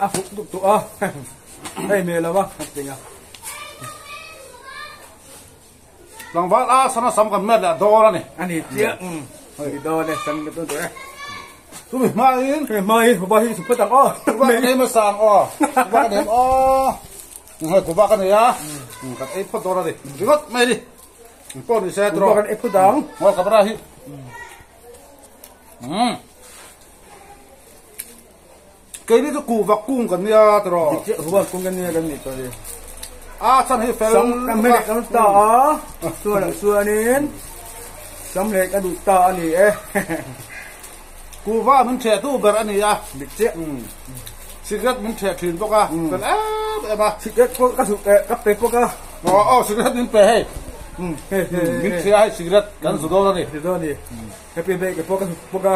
A fuk tuk tawh a, hei hmel lo a, a ti a. Tlangval a sana sam kan met leh dawn a ni. A ni chiah, ni dawn e, sam kan tawh e. Chumi hmain. Chumi hmain, Kuba hi chu phawt ang aw. Kuba kan ei hmasa ang aw. Kuba kan ei aw. Hei kuba kan ei a, kan ei phawt dawn a ni. Ringawt mai a ni. Pawh ni se tawh. Kuba kan ei phawt ang. Ngaw camera hi. Keini chu kuhva kung kan nia tawh. Dik chiah kuhva kung kan nia kan nih tawh ni. A chan hi fel. Sam kan hmel kan ta a chuan ah chuanin sam leh ka duh ta a ni e. Kuhva min theh tu ber a ni a. Dik chiah. Cigarette min theh thin bawk a fel em em a. Cigarette pawh ka duh eh ka pe bawk a. Aw aw cigarette min pe hei. Min theh a hei cigarette kan zu dawn a ni. Zu dawn a ni. Happy birthday pawh ka hmu bawk a.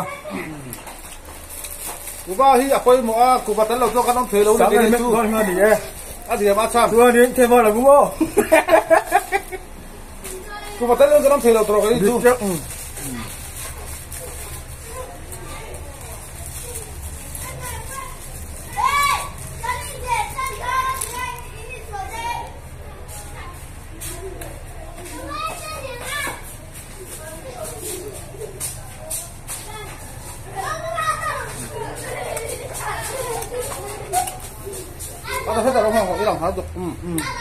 Kuba hi a pawimawh a, Kuba tel lo chuan kan awm thei lo ni tih chu a diam a chhan. Chuanin thei lo maw? Kuba tel lo kan awm thei lo tawh ka ni chu.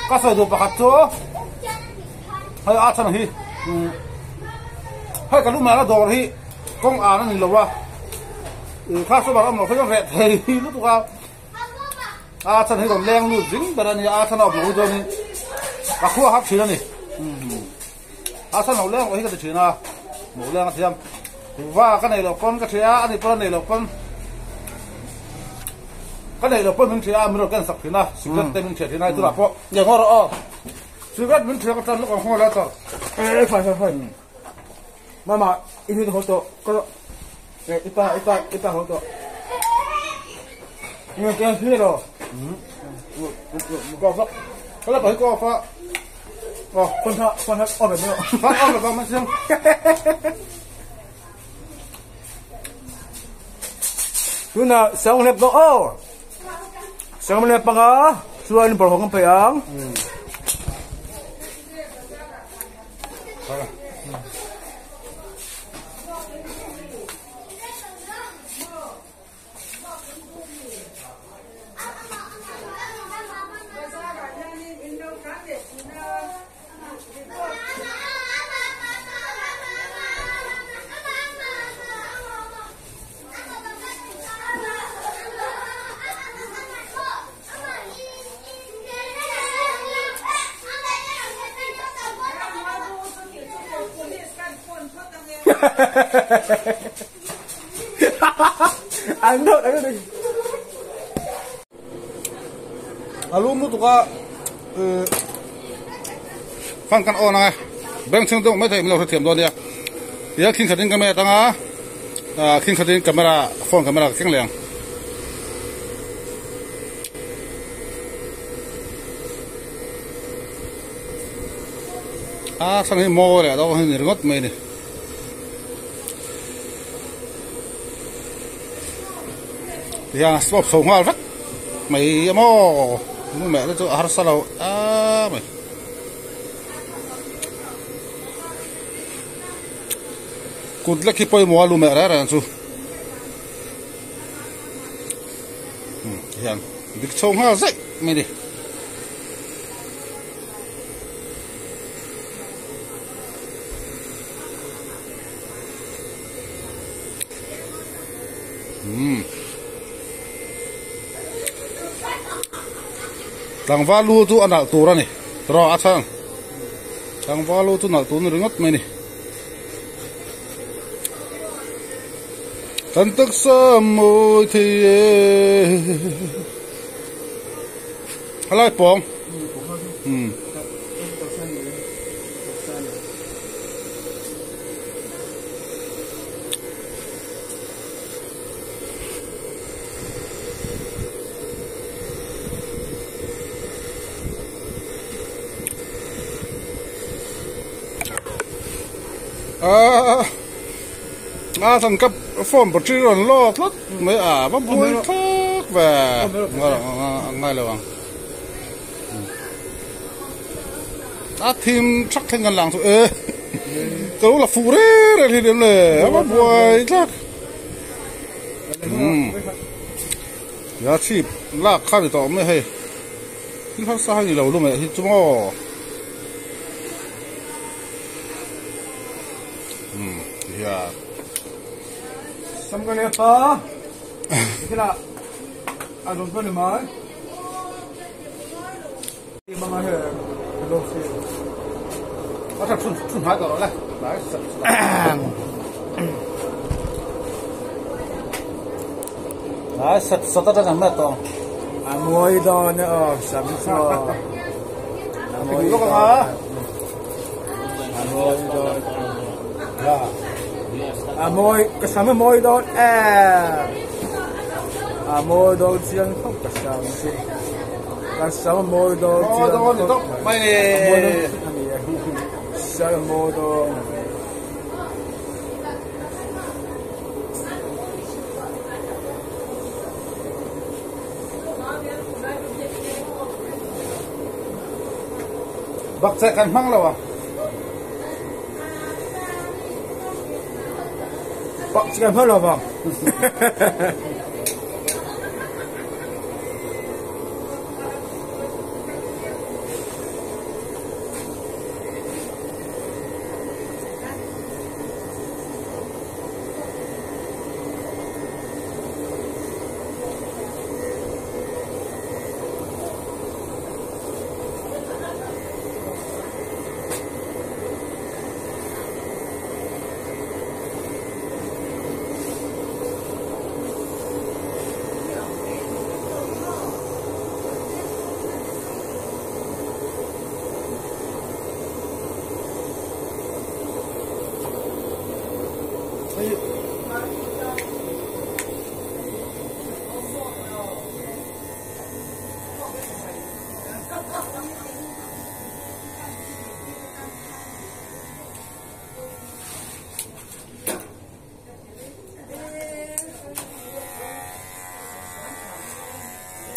Ka sawi duh pakhat chu hei a chhan hi hei ka lu mala dawr hi kawng an a ni lo a kha saw awm loh kha chuan reh thei lutuk a a chhan hi rawn leng lut zing ber a ni a chhan a awm loh hi chuanin ka khua hak thin a ni. A san lo leng loh hi ka ti thin a, lo leng a thiam. Va ka neih loh pawn ka thia a, ani pawn a neih loh pawn ka neih loh pawn min thia a, min rawn ken sak thin a, cigarette te min thia thin a, tunah pawh nge ngaw rawh aw, cigarette min thia ka tan lawk ang ngaw la tawh. E fai fai fai mama i hnu haw tawh ka rawh e i pa i pa i pa haw tawh nge ke hne rawh ka fa ka la pa hi ka fa Aw, phone kha phone kha off mai rawh. Phone off lo mai chiang. Tuna sang lep bawk aw. Sang lep panga chuan bawrhawk kan peih ang. An deuh tak ani. A lum lutuk a fan kan on ang e bank chhung deuh mai thei min lo hrethiam dawn nia tia khing khatin camera atanga khing khatin camera phone camera ka keng leh ang. A chhan hi mawi leh deuh hi ni ringawt mai a ni. Tihian a slope chho nghal vek mai a maw nu meh te chu a harsa lo a mai. Kut lek hi pawimawh a lu meh reng reng chu tihian dik chho nghal zaih mai a ni. Tlangval lu chu a nalh tur a ni rawh a chhan tlangval lu chu nalh tur a ni ringawt mai a ni kan taksa mawi thei e helai pawng. A thlan ka phone battery rawn lawk tlat mai a va buai thak. ve ngai lo ang a thim thak thleng kan lang chu e ka lo la fuh re re hi lem le a va buai tlat ya chhip lak kha ni tawh mai hei thil harsa hi ni lo lu mai hi chu maw hian Sam ka le pa kila a dong ko ni mai mga he lo si a tha thun thun hai tawh le lai sat lai sat sat ta kan ma to a moi do ne o sam so a moi do ka a moi do ya a moi ka sam moi do e a moi do chiang khop ka sam si ka sam moi do chiang do do mai ne moi do sam moi do bak che kan mang lo à bak che kan mang lo ba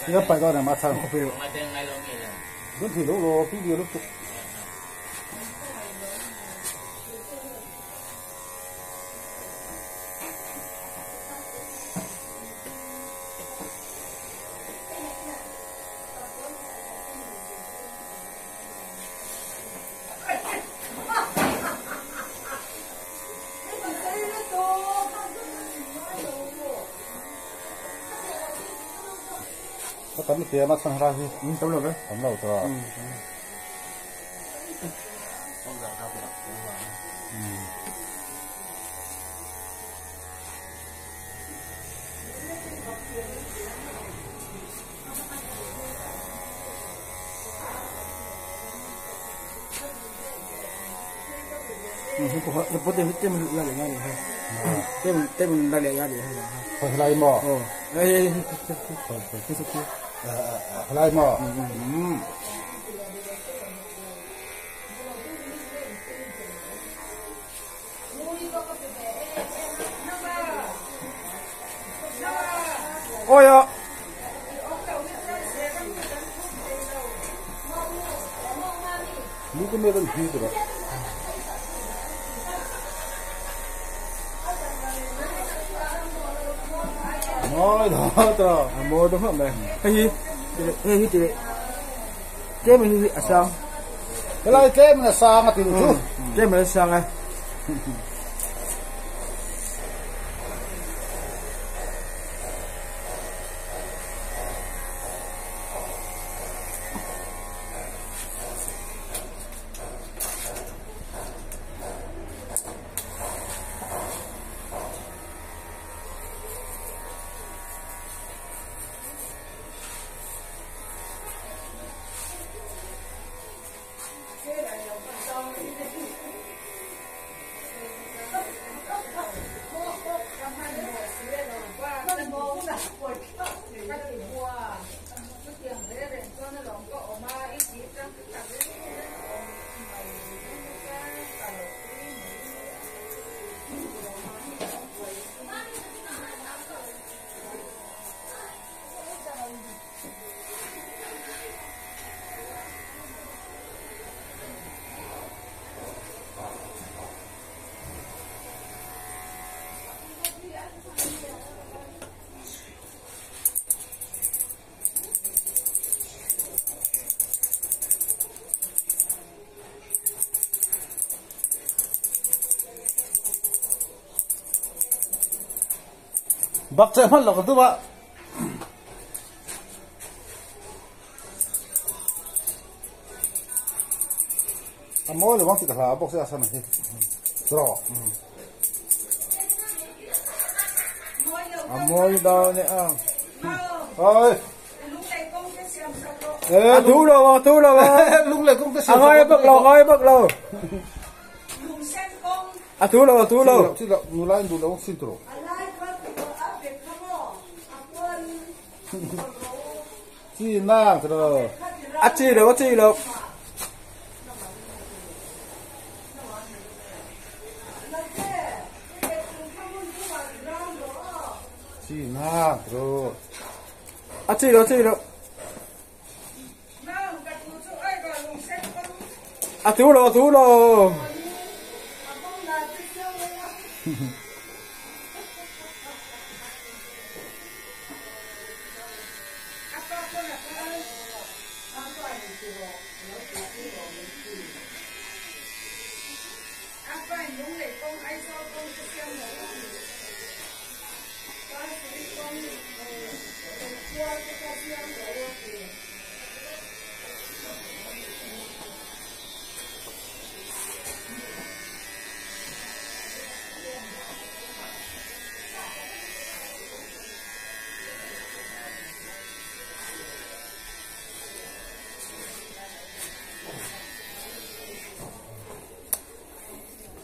你个摆到两把菜，你提路咯，比比路。tấm tiền mà sang ra gì? Tấm lẩu đấy. Tấm lẩu rồi. Lại mò. Ôi ạ. Lúc cái mê vẫn huy rồi. Nói đó đó. Mò đúng không mày? Cái gì? Cái gì? Cái mình là sao? Cái này cái mình là sao mà tìm chú? Cái mình là sao này? Bak che hman lo kan tum a. A mawi lo vang tih ka hla bawk se a san hi. Draw. A mawi dawn e a. Oi. A tu lo a tu lo a. Lunglei kawng te A ngai bak lo ngai bak lo. A tu lo a tu lo. Chi lo nula in duh lo sin tur. Chi nang tro. A chi lo a chi lo. Chi nang tro. A chi lo chi lo. A tu lo a tu lo.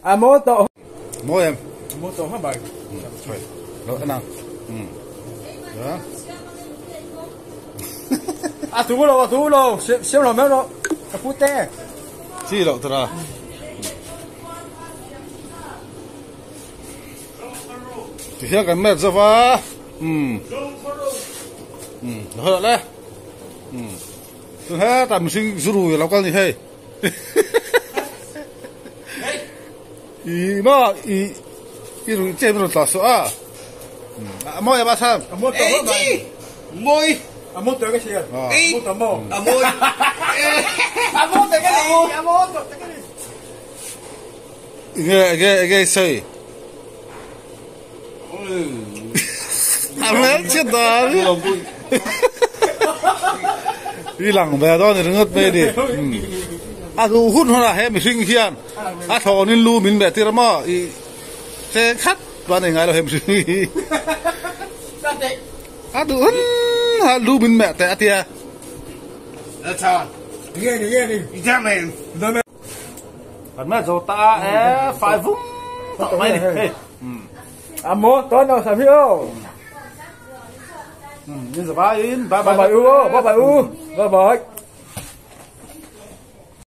A mawi tawh. Mawi em? Mawi tawh hma bai. Lo en ang. A tu lo a tu lo. Siam lo mai rawh. Ka pu te. Chi loh tura. Ti hian kan met zova. Um. Um. Lo le. Um. Tu he ta mihring zuru lo kal ni hei. I ma i i rui che min tla so a. A mawi ba sam. A mawi tawh hma bai. Mawi. A mawi tawh ka hria. A mawi tawh maw. A mawi. A mawi tawh ka ni. A mawi tawh ka ni. Nge nge nge sei. A hmel chhe dan. I lang ve dawn i ringawt mai ni. A duh hun hunah he mihring hian a thlawnin lu min meh tir a maw i cheng khat chuan ei ngai lo he mihring hi. A duh hun hunah lu min meh teh a tia. Kan meh zo ta e fai vung tawh mai ni hei. A maw tawn lo sam hi aw. In zavaiin bye bye. Bye bye u bye bye u bye bye.